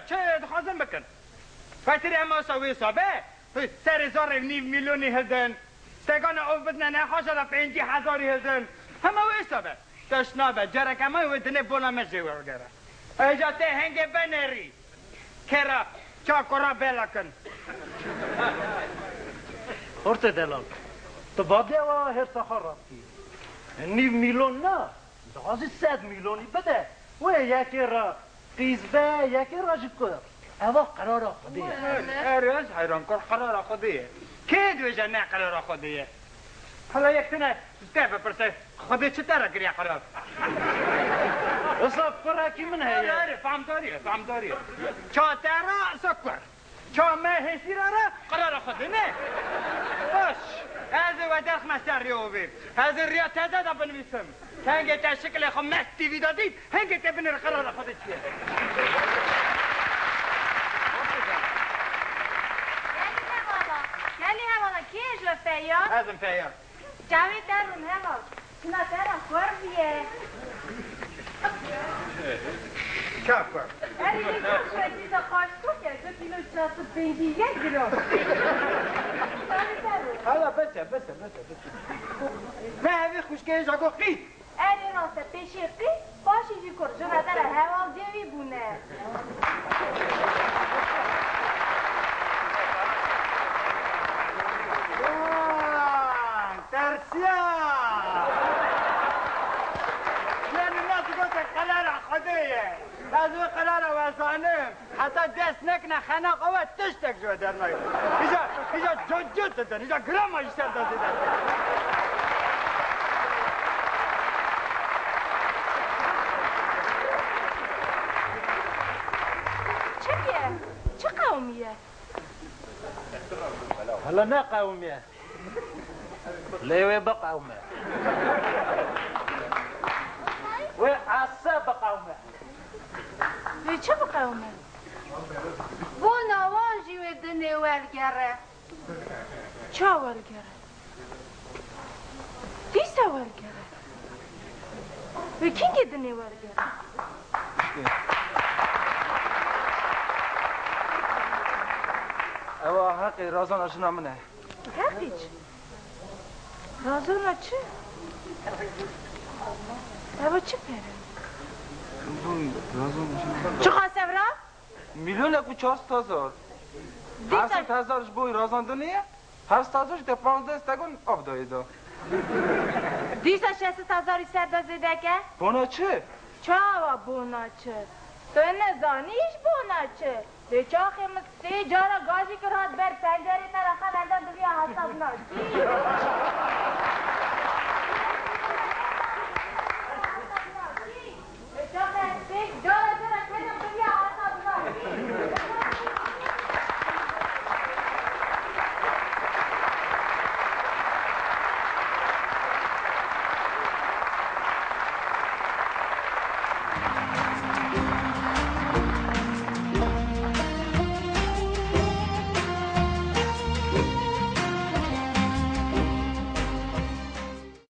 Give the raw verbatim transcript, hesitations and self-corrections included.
Çi dixwazin bikin? Fetirî hema wisa wê wisa be, serê zarê nîv mîlyonî hildin. Stegana ov bidine nexweşa de pêncî hezarî hildin. Hema wê wisa be. Tişt nabe. Careke me wê dinê bona me jê wergere. Êja tê hengê venêrî. Kera, ça kura bela kin. Hortê delal. Tu badê wa hêrsa xwe rakî. Nîv mîlyon na. Dixwazî sed mîlyonî bide. Wê yekê re qîz be, yekê re jî kur. Eva qerara Xwedê ye. Erê, ez heyran kir, qerara Xwedê ye. Kê dibêje ne qerara Xwedê ye? Hala yek tune ji te bipirse, Xwedê çi te re kiriye qerar? Wisa kurekî min heye. Erê, erê, famdarî ye, famdarî ye. Ça te re, wisa kur. Ça me hêsîra re qerara Xwedê ne. Baş. Ez ê we derxime ser rêya ovê. Ez ê riya teze de binivîsim. Hengê te şikilê xwe Mest T V de dît, hengê te binêre qerara Xwedê çi ye. Gelî hevala, gelî hevala, kê ji we Feyyaz? Ez im Feyyaz. Çavê te rûn heval. Çina te re xwer bûye. Çawa? Erê, yê çawa dîsa qaştok e, du kîlo çar sed pêncî yek gram. Çavê te rûn. Hala bes e, bes e, bes e, bes e. Me evê xwişkê jago qît. Erê rast e, pêşî qî, paşî jî kur, ji re te re heval cêwî bûne. Wan, tersiya! Yanî ne digote qerara Xwedê ye. Ez wê qerara we zanim. Heta dest nekine xenaqa we tiştek ji we dernayê. Îja, îja cot cot didin, îja grama ji ser de didin. Çi ye? Çi qewmiye? Hala ne qewmiye? Lê wê biqewime. Wê ese biqewime. Wê çi biqewime? Bona wan jî wê dinê wergere. Ça wergere? Dîsa wergere. Wê kîngê dinê wergere? Ewa heqê razana jina min e. Heqî çi? Razana çi? Ewa çi pere? Boy, razana jina min. Çiqas ev ra? Milyonek û çar sed hezar. Dîsa heft sed hezar ji bo razandinê ye, heft sed hezar jî te panzdeh stegon av dayê da. Dîsa şeş sed hezarî ser de zêde ke? Bona çi? Çawa bona çi? Tu nizanî ji bona çi? Lê çaxê min sê cara gajî kir hat ber pencerê te re xeber da diviya hesab nakî.